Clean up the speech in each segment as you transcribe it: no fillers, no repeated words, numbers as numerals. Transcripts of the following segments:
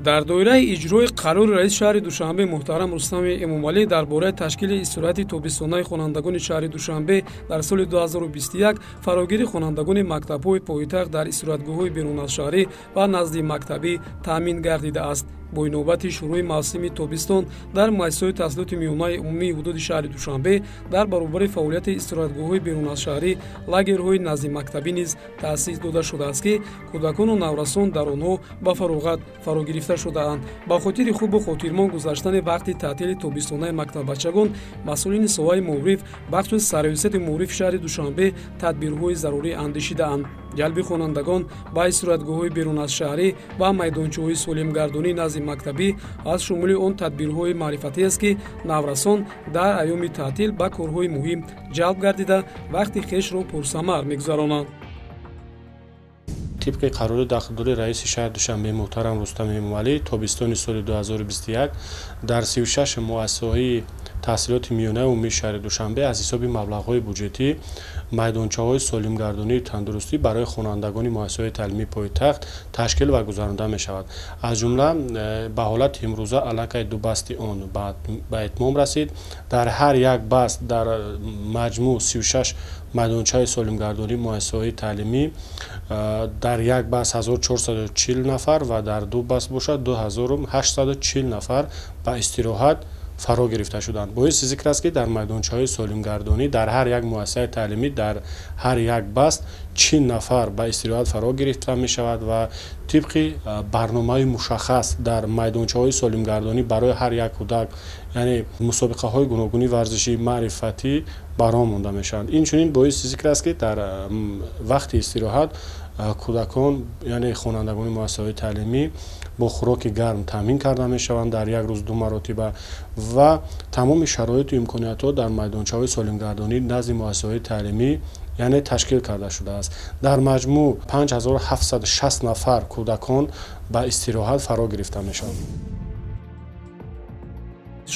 Дар доираи иҷрои қарори раиси шаҳри Душанбе муҳтарам Рустами Эмомалӣ дар бораи ташкили истироҳати тобистонаи хонандагони шаҳри Душанбе дар соли 2021, фарогири хонандагони мактабҳои пойтахт дар истироҳатгоҳҳои беруназшаҳрӣ ва назди мактабӣ таъмин гардидааст. Бо инобати шурӯи мавсими тобистон дар муассисаҳои таҳсилоти миёнаи умумии ҳудуди шаҳри Душанбе дар баробари фаъолияти истироҳатгоҳҳои беруназшаҳрӣ лагерҳои наздимактабӣ низ таъсис дода шудааст, ки кӯдакону наврасон дар онҳо ба фароғат фаро гирифта шудаанд. Ба хотири хубу хотирмон гузаштани вақти таътили тобистонаи мактаббачагон масъулини соҳаи маориф, бахусус сарраёсати маорифи шаҳри Душанбе тадбирҳои зарурӣ андешидаанд. Ҷалби хонандагон ба истироҳатгоҳҳои беруназшаҳрӣ ва майдончаҳои солимгардонӣ назди мактабӣ аз шумули он тадбирҳои маърифатӣ аст, ки наврасон дар айёми таътил ба корҳои муҳим ҷалб гардида вақти хешро пурсамар мегузаронанд. Тибқи қарори дахлдори раиси шаҳри Душанбе муҳтарам Рустам Эмомалӣ тобистони соли 2021 дар 36 муассисаҳои таҳсилоти миёнаи умумии шаҳри Душанбе аз ҳисоби маблағҳои буҷетӣ майдончаҳои солимгардонии тандурустӣ барои хонандагони муассисаҳои таълимии пойтахт ташкил ва гузаронида мешавад. Аз ҷумла ба ҳолати имрӯза аллакай ду басти он ба итмом расид. Дар ҳар як баст дар маҷмӯъ 36 майдончаи солимгардонии муассисаҳои таълимӣ дар як баст 1440 нафар ва дар ду баст бошад 2840 нафар ба истироҳат фаро гирифта шуданд. Боиси зикр аст, ки дар майдончаҳои солимгардонӣ дар ҳар як муассисаи таълимӣ дар ҳар як баст 40 нафар ба истироҳат фаро гирифта мешавад ва тибқи барномаи мушаххас дар майдончаҳои солимгардонӣ барои ҳар як кӯдак, яъне мусобиқаҳои гуногуни варзишӣ, маърифатӣ баром монда мешаванд. Инчунин боиси зикр аст, ки дар вақти истироҳат кӯдакон, яъне хонандагони муассисаҳои таълимӣ бо хӯроки гарм таъмин карда мешаванд дар як рӯз ду маротиба ва тамоми шароиту имкониятҳо дар майдончаҳои солимгардонӣ назди муассисаҳои таълимӣ яъне ташкил карда шудааст. Дар маҷмӯъ 5760 нафар кӯдакон ба истироҳат фаро гирифта мешаванд.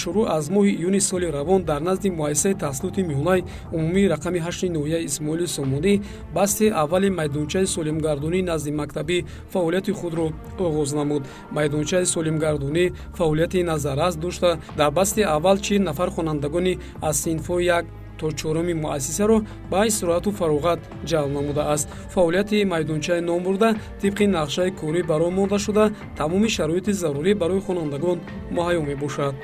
Шурӯъ аз моҳи июни соли равон дар назди муассисаи таҳсилоти миёнаи умумии рақами 8 ноҳияи Исмоили Сомонӣ басти аввали майдончаи солимгардонӣ назди мактабӣ фаъолияти худро оғоз намуд. Майдончаи солимгардонӣ фаъолияти назаррас дошта, дар басти аввал 40 нафар хонандагони аз синфҳои 1 то 4 муассисаро ба истироҳату фароғат ҷалб намудааст. Фаъолияти майдончаи номбурда тибқи нақшаи корӣ баром монда шуда, тамоми шароити зарурӣ барои хонандагон муҳайё мебошад.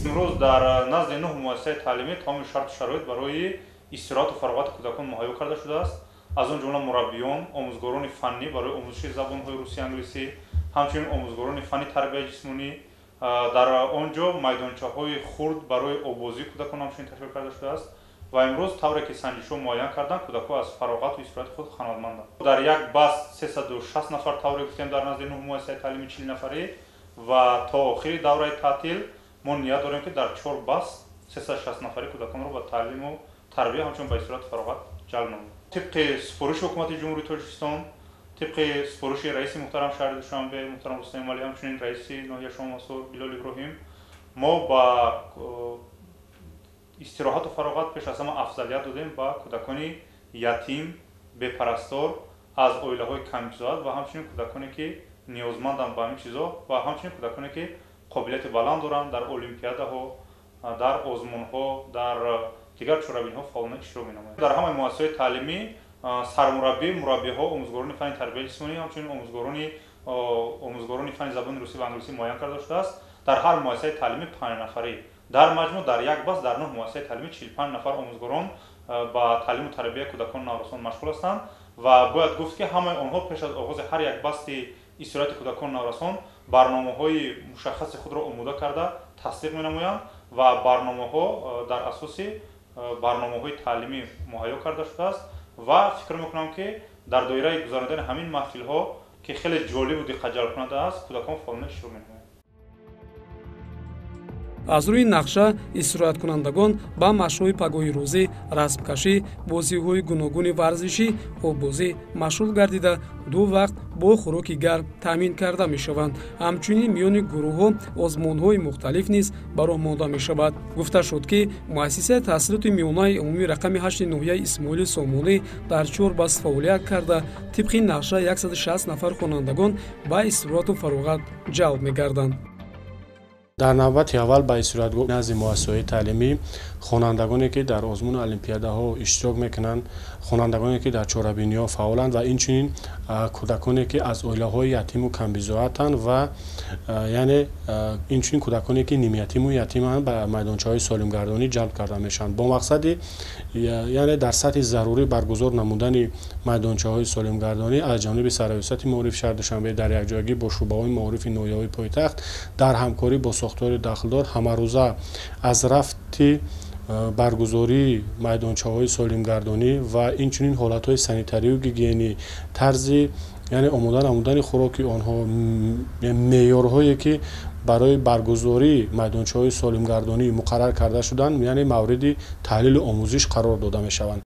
Имрӯз дар назди 9 муассисаи таълимӣ тамоми шарту шароит барои истироҳату фароғати кӯдакон муҳайё карда шудааст. Аз он ҷумла мураббиён, омӯзгорони фаннӣ барои омӯзиши забонҳои русӣ, англисӣ, ҳамчунин омӯзгорони фанни тарбияи ҷисмонӣ. Дар он ҷо майдончаҳои хурд барои обозии кӯдакон ҳамчунин ташкил карда шудааст ва имрӯз тавре ки санҷишҳо муайян карданд, кӯдакҳо аз фароғату истироҳати худ қаноатманданд. Дар як баст 360 нафар, тавре гуфтем, дар назди 9 муассисаи таълимӣ 40 нафарӣ ва то охири давраи таътил мо ният дорем, ки дар 4 баст 360 нафари кӯдаконро ба таълиму тарбия, ҳамчунин ба истироҳату фароғат ҷалб намоем. Тибқи супориши ҳукумати Ҷумҳурии Тоҷикистон, тибқи супориши раиси муҳтарам шаҳри Душанбе муҳтарам Рустам Эмомалӣ, ҳамчунин раиси ноҳияи Шоҳмансур Билол Иброҳим, мо ба истироҳату фароғат пеш аз ҳама афзалият додем ба кӯдакони ятим, бепарастор, аз оилаҳои камбизоат ва ҳамчунин кӯдаконе, ки ниёзманданд ба ҳамин чизо ва ҳамчунин кӯдаконе, ки қобилияти баланд доранд дар олимпиадаҳо, дар озмунҳо, дар дигар чорабиниҳо фаъолона иштирок менамоянд. Дар ҳамаи муассисаҳои таълимӣ сармураббӣ, мураббиҳо, омӯзгорони фанни тарбияи ҷисмонӣ, ҳамчунин омӯзгорони фанни забони русӣ ва англисӣ муайян карда шудааст. Дар ҳар муассисаи таълимӣ 5 нафарӣ. Дар маҷмӯъ дар як баст дар 9 муассисаи таълимӣ 45 нафар омӯзгорон ба таълиму тарбияи кӯдакону наврасон машғул ҳастанд ва бояд гуфт, ки ҳамаи онҳо пеш аз оғози ҳар як басти истироҳати кӯдакону наврасон барномаҳои мушаххаси худро омода карда тасдиқ менамоянд ва барномаҳо дар асоси барномаҳои таълимӣ муҳайё карда шудааст ва фикр мекунам, ки дар доираи гузаронидани ҳамин маҳфилҳо, ки хеле ҷолибу диққатҷалбкунанда аст, кӯдакон фаъолона иштирок менамоянд. Аз рӯи нақша истироҳаткунандагон ба машқҳои пагоҳи рӯзӣ, расмкашӣ, бозиҳои гуногуни варзишӣ, оббозӣ машғул гардида, ду вақт бо хӯроки гарм таъмин карда мешаванд. Ҳамчунин миёни гурӯҳҳо озмунҳои мухталиф низ ба роҳ монда мешавад. Гуфта шуд, ки муассисаи таҳсилоти миёнаи умумии рақами 8 ноҳияи Исмоили Сомонӣ дар 4 баст фаъолият карда, тибқи нақша 160 нафар хонандагон ба истироҳату фароғат ҷалб мегарданд. Дар навбати аввал ба истироҳатгоҳ назди муассисаҳои таълимӣ хонандагоне, ки дар озмуну олимпиадаҳо иштирок мекунанд, хонандагоне, ки дар чорабиниҳо фаъоланд ва инчунин кӯдаконе, ки аз оилаҳои ятиму камбизоатанд ва яъне инчунин кӯдаконе, ки нимятиму ятиманд, ба майдончаҳои солимгардонӣ ҷалб карда мешаванд. Бо мақсади яъне дар сатҳи зарурӣ баргузор намудани майдончаҳои солимгардонӣ аз ҷониби Сарраёсати маорифи шаҳри Душанбе дар якҷоягӣ бо шӯъбаҳои маорифи ноҳияҳои пойтахт дар ҳамкорӣ бо сохтори дахлдор ҳамарӯза аз рафти баргузории майдончаҳои солимгардонӣ ва инчунин ҳолатҳои санитарию гигиенӣ, тарзи яъне омода намудани хӯроки онҳо, меъёрҳое, ки барои баргузории майдончаҳои солимгардонӣ муқаррар карда шуданд, яъне мавриди таҳлилу омӯзиш қарор дода мешаванд.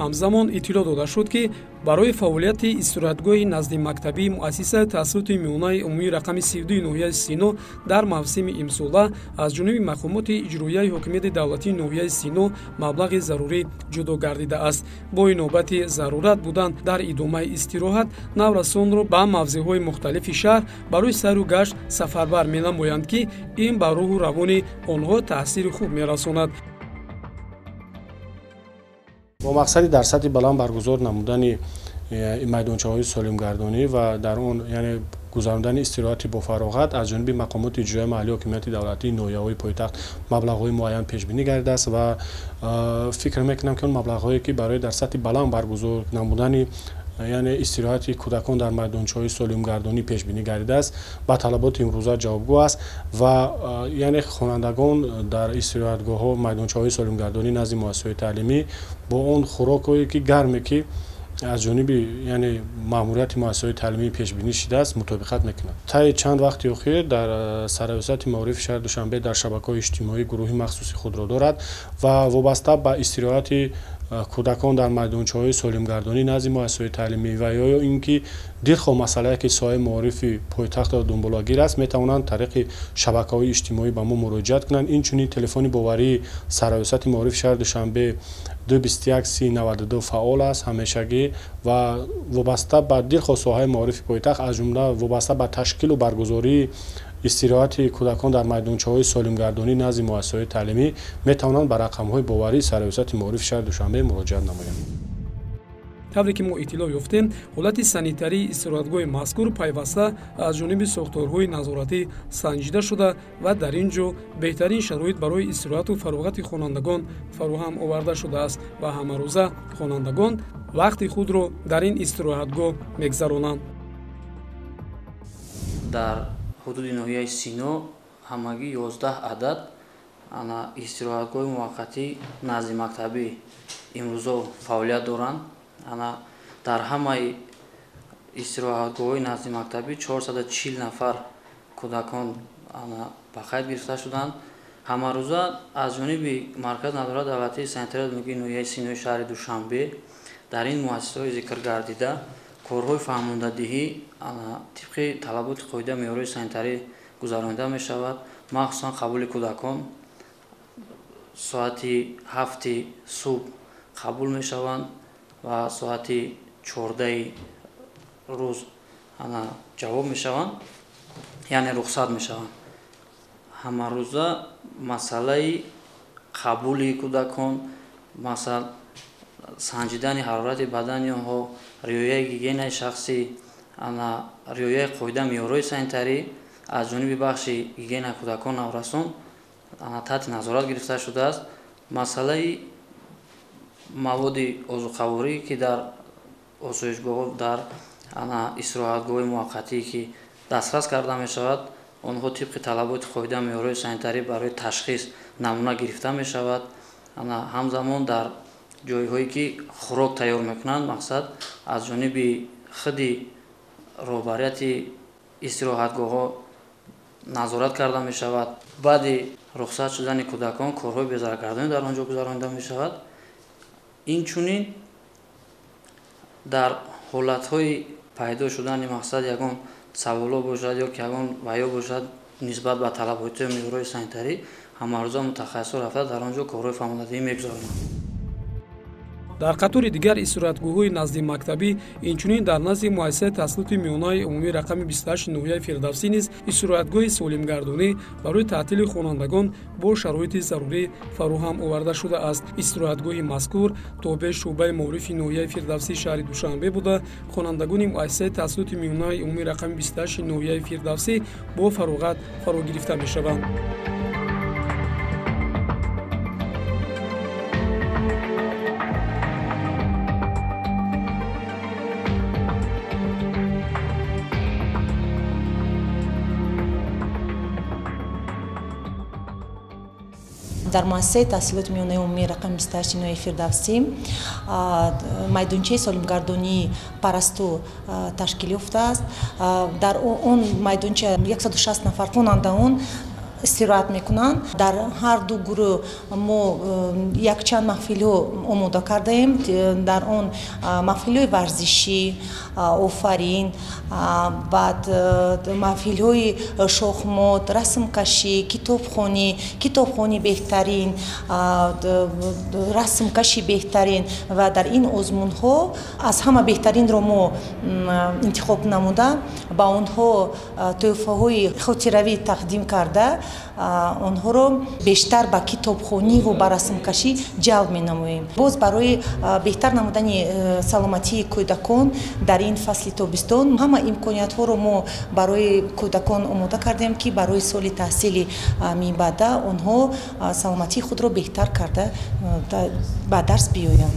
Ҳамзамон иттилоъ дода шуд, ки барои фаъолияти истироҳатгоҳи наздимактабии муассисаи таҳсилоти миёнаи умумии рақами 32 ноҳияи Сино дар мавсими имсола аз ҷониби мақомоти иҷроияи ҳокимияти давлатии ноҳияи Сино маблағи зарурӣ ҷудо гардидааст. Бо инобати зарурат будан дар идомаи истироҳат наврасонро ба мавзеъҳои мухталифи шаҳр барои сайру гашт сафарбар менамоянд, ки ин ба рӯҳу равони онҳо таъсири хуб мерасонад. Бо мақсади дар сатҳи баланд баргузор намудани майдончаҳои солимгардонӣ ва дар он яъне гузарондани истироҳати бофароғат аз ҷониби мақомоти иҷроияи маҳаллии ҳокимияти давлатии ноҳияҳои пойтахт маблағҳои муайян пешбинӣ гардидааст ва фикр мекунам, ки он маблағҳое, ки барои дар сатҳи баланд баргузор намудани яъне истироҳати кӯдакон дар майдончаҳои солимгардонӣ пешбинӣ гардидааст, ба талаботи имрӯза ҷавобгӯ аст ва яъне хонандагон дар истироҳатгоҳҳо, майдончаҳои солимгардонӣ назди муассисаҳои таълимӣ бо он хӯрокҳое, ки гарме, ки аз ҷониби яъне маъмурияти муассисаҳои таълимӣ пешбинӣ шудааст, мутобиқат мекунанд. Таи чанд вақти охир дар Сарраёсати маорифи шаҳри Душанбе дар шабакаҳои иҷтимоӣ гурӯҳи махсуси худро дорад ва вобаста ба истироҳати кӯдакон дар майдончаҳои солимгардонӣ назди муассисаҳои таълимӣ ва ё ин ки дилхоҳ масъалае, ки соҳаи маорифи пойтахтро дунболагир аст, метавонанд тариқи шабакаҳои иҷтимоӣ ба мо муроҷиат кунанд. Инчунин телефони боварии Сарраёсати маорифи шаҳри Душанбе 221 30 92 фаъол аст ҳамешагӣ ва вобаста ба дилхоҳ соҳаи маорифи пойтахт, аз ҷумла вобаста ба ташкилу баргузории истироҳати кӯдакон дар майдончаҳои солимгардонӣ назди муассисаҳои таълимӣ метавонанд ба рақамҳои боварии Сарраёсати маорифи шаҳри Душанбе муроҷиат намоянд. Тавре ки мо иттилоъ ёфтем, ҳолати санитарии истироҳатгоҳи мазкур пайваста аз ҷониби сохторҳои назоратӣ санҷида шуда ва дар ин ҷо беҳтарин шароит барои истироҳату фароғати хонандагон фароҳам оварда шудааст ва ҳамарӯза хонандагон вақти худро дар ин истироҳатгоҳ мегзаронанд. Дар ҳудуди ноҳияи Сино ҳамагӣ 11 адад истироҳатгоҳи муваққатӣ наздимактабӣ имрӯзо фаъолият доранд. Дар ҳамаи истироҳатгоҳҳои наздимактабӣ 440 нафар кӯдакон ба қайд гирифта шуданд. Ҳамарӯза аз ҷониби Маркази назорати давлатии санитарии озмоишгоҳи ноҳияи Синои шаҳри Душанбе дар ин муассисаҳои зикргардида корҳои фаҳмондадиҳӣ тибқи талаботи қоида меъёрҳои санитарӣ гузаронида мешавад. Махсусан қабули кӯдакон соати 7 субҳ қабул мешаванд ва соати 14 рӯз ҷавоб мешаванд, яъне рухсат мешаванд. Ҳамарӯза масъалаи қабули кӯдакон, масалан санҷидани ҳарорати бадани онҳо, риояи гигиенаи шахсӣ, риояи қоида меъёрҳои санитарӣ аз ҷониби бахши гигиенаи кӯдакон наврасон таҳти назорат гирифта шудааст. Масъалаи маводи озуқаворӣ, ки дар осоишгоҳҳо, дар истироҳатгоҳҳои муваққатӣ ки дастрас карда мешавад, онҳо тибқи талаботи қоида меъёрҳои санитарӣ барои ташхис намуна гирифта мешавад. Ҳамзамон дар ҷойҳое ки хӯрок тайёр мекунанд, мақсад аз ҷониби худи роҳбарияти истироҳатгоҳҳо назорат карда мешавад. Баъди рухсат шудани кӯдакон корҳои безараргардонӣ дар он ҷо гузаронида мешавад. Инчунин дар ҳолатҳои пайдо шудани мақсад ягон саволо бошад ё ки ягон ваё бошад нисбат ба талаботи меъёрҳои санитарӣ, ҳамарӯза мутахассисон рафта дар он ҷо корҳои фаҳмондадиҳӣ мегузаронанд. Дар қатори дигар истироҳатгоҳҳои наздимактабӣ инчунин дар назди муассисаи таҳсилоти миёнаи умумӣ рақами 28 ноҳияи Фирдавсӣ низ истироҳатгоҳи солимгардонӣ барои таътили хонандагон бо шароити зарурӣ фароҳам оварда шудааст. Истироҳатгоҳи мазкур тобеи шӯъбаи маорифи ноҳияи Фирдавсии шаҳри Душанбе буда, хонандагони муассисаи таҳсилоти миёнаи умумӣ рақами 28 ноҳияи Фирдавсӣ бо фароғат фаро гирифта мешаванд. Дар муассисаи таҳсилоти миёнаи умумии рақами 28 ноҳияи Фирдавсӣ майдончаи солимгардонии Парасту ташкил ёфтааст. Дар он майдонча 160 нафар хонандаон истироҳат мекунанд. Дар ҳар ду гурӯҳ мо якчанд маҳфилҳо омода кардаем. Дар он маҳфилҳои варзишӣ, офарин, баъд маҳфилҳои шохмот, расмкашӣ, китобхонӣ, китобхонӣ беҳтарин, расмкаши беҳтарин ва дар ин озмунҳо аз ҳама беҳтаринро мо интихоб намуда, ба онҳо тӯҳфаҳои хотиравӣ тақдим карда, онҳоро бештар ба китобхонӣ ва ба расмкашӣ ҷалб менамоем. Боз барои беҳтар намудани саломатии кӯдакон дар ин фасли тобистон ҳама имкониятҳоро мо барои кӯдакон омода кардем, ки барои соли таҳсили минбаъда онҳо саломатии худро беҳтар карда ба дарс биёянд.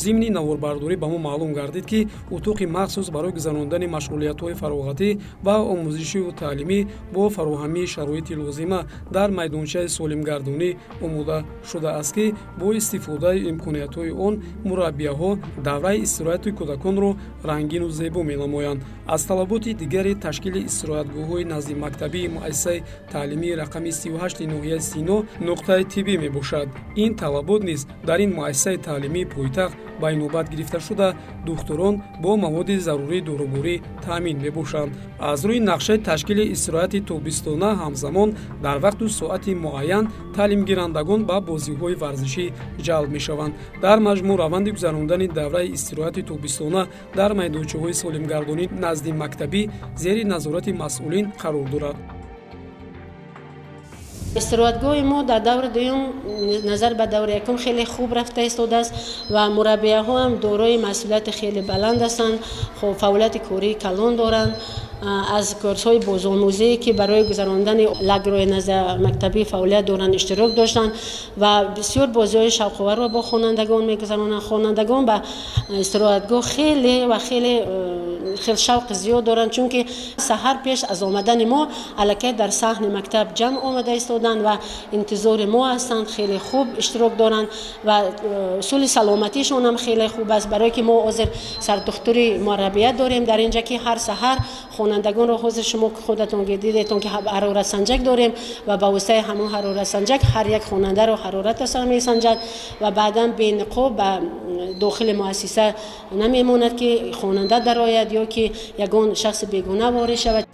Зимни наворбардорӣ ба мо маълум гардид, ки утоқи махсус барои гузарондани машғулиятҳои фароғатӣ ва омӯзишиву таълимӣ бо фароҳамии шароити лозима дар майдончаи солимгардонӣ омода шудааст, ки бо истифодаи имкониятҳои он мураббияҳо давраи истироҳати кӯдаконро рангину зебо менамоянд. Аз талаботи дигари ташкили истироҳатгоҳҳои наздимактабии муассисаи таълимии рақами 38 ноҳияи Сино нуқтаи тиббӣ мебошад. Ин талабот низ дар ин муассисаи таълимии пойтахт ба инобат гирифта шуда, духтурон бо маводи зарурии доруборӣ таъмин мебошанд. Аз рӯи нақшаи ташкили истироҳати тобистона ҳамзамон дар вақту соати муайян таълимгирандагон ба бозиҳои варзишӣ ҷалб мешаванд. Дар маҷмӯъ раванди гузарондани давраи истироҳати тобистона дар майдончаҳои солимгардонӣ назди мактабӣ зери назорати масъулин қарор дорад. Истироҳатгоҳи мо дар даври дуюм назар ба даври якум хеле хуб рафта истодааст ва мураббияҳо ҳам дорои масъулияти хеле баланд ҳастанд, фаъолияти кории калон доранд. Аз курсҳои бозомӯзие ки барои гузарондани лагерҳои мактабӣ фаъолият доранд иштирок доштанд ва бисёр бозиҳои шавқоварро бо хонандагон мегузаронанд. Хонандагон ба истироҳатгоҳ хеле ва хеле шавқи зиёд доранд, чунки саҳар пеш аз омадани мо аллакай дар саҳни мактаб ҷамъ омада истоданд ва интизори мо ҳастанд. Хеле хуб иштирок доранд ва усули саломатишон ҳам хеле хуб аст, барое ки мо ҳозир сардухтури мураббия дорем дар инҷа, ки ҳар саҳар хонандагонро ҳозир шумо худатон дидетон ки ҳароратсанҷак дорем ва ба воситаи ҳамон ҳароратсанҷак ҳар як хонандаро ҳарораташро месанҷад ва баъдан бениқоб ба дохили муассиса намемонад, ки хонанда дарояд ё ки ягон шахси бегуна ворид шавад.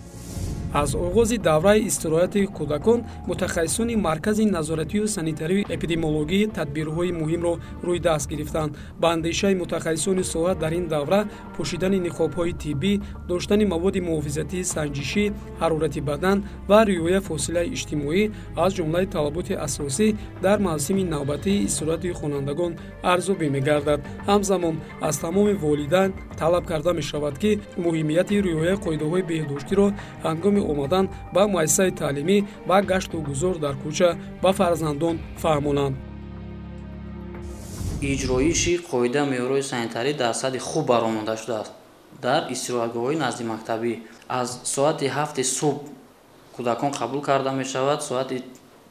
Аз оғози давраи истироҳати кӯдакон мутахассисони маркази назоратию санитарию эпидемиологӣ тадбирҳои муҳимро рӯи даст гирифтанд. Ба андешаи мутахассисони соҳа дар ин давра пӯшидани ниқобҳои тиббӣ, доштани маводи муҳофизатии санҷишӣ, ҳарорати бадан ва риояи фосилаи иҷтимоӣ аз ҷумлаи талаботи асосӣ дар мавсими навбатии истироҳати хонандагон арзёбӣ мегардад. Ҳамзамон аз тамоми волидайн талаб карда мешавад, ки муҳимияти риояи қоидаҳои беҳдоштиро ҳангоми омадан ба муассисаи таълимӣ ва гашту гузор дар кӯча ба фарзандон фаҳмонанд. Иҷроиши қоида меъёрҳои санитарӣ дар сатҳи хуб баромада шудааст дар истироҳатгоҳҳои наздимактабӣ. Аз соати 7 субҳ кӯдакон қабул карда мешавад, соати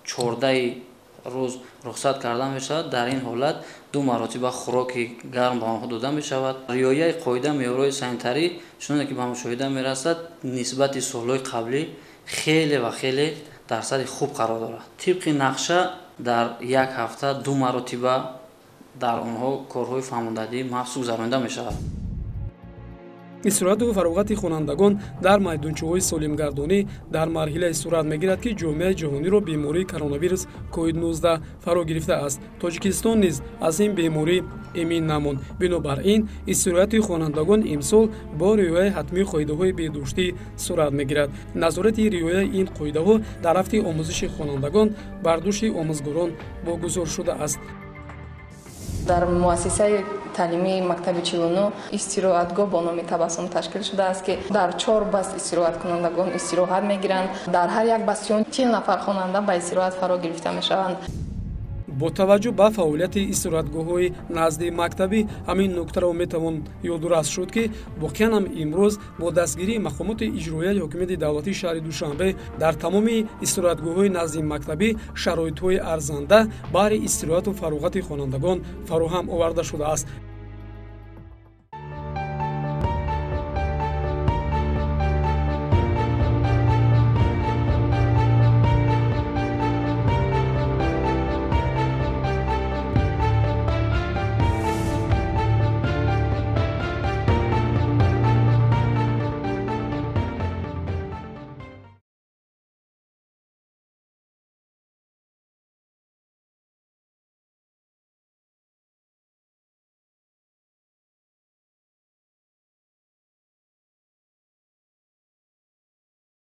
14 рӯз рухсат карда мешавад. Дар ин ҳолат 2 маротиба хӯроки гарм ба онҳо дода мешавад. Риояи қоида меъёрҳои санитарӣ чуноне ки ба мушоҳида мерасад, нисбати солҳои қаблӣ хеле ва хеле дар сатҳи хуб қарор дорад. Тибқи нақша дар як ҳафта 2 маротиба дар онҳо корҳои фаҳмондадӣ махсус гузаронида мешавад. Истироҳату фароғати хонандагон дар майдончаҳои солимгардонӣ дар марҳилае сурат мегирад, ки ҷомеаи ҷаҳониро бемории коронавирус COVID-19 фаро гирифтааст. Тоҷикистон низ аз ин беморӣ эмин намонд. Бинобар ин истироҳати хонандагон имсол бо риояи ҳатмии қоидаҳои беҳдоштӣ сурат мегирад. Назорати риояи ин қоидаҳо дар рафти омӯзиши хонандагон бар дӯши омӯзгорон вогузор шудааст. Дар муассисаи таълимии мактаби 49 истироҳатгоҳ бо номи Табассум ташкил шудааст, ки дар 4 баст истироҳаткунандагон истироҳат мегиранд. Дар ҳар як бастиён 40 нафар хонанда ба истироҳат фаро гирифта мешаванд. Бо таваҷҷӯҳ ба фаъолияти истироҳатгоҳҳои назди мактабӣ ҳамин нуктаро метавон ёдрас шуд, ки воқеан ҳам имрӯз бо дастгирии мақомоти иҷроияи ҳокимияти давлатии шаҳри Душанбе дар тамоми истироҳатгоҳҳои назди мактабӣ шароитҳои арзанда баҳри истироҳату фароғати хонандагон фароҳам оварда шудааст.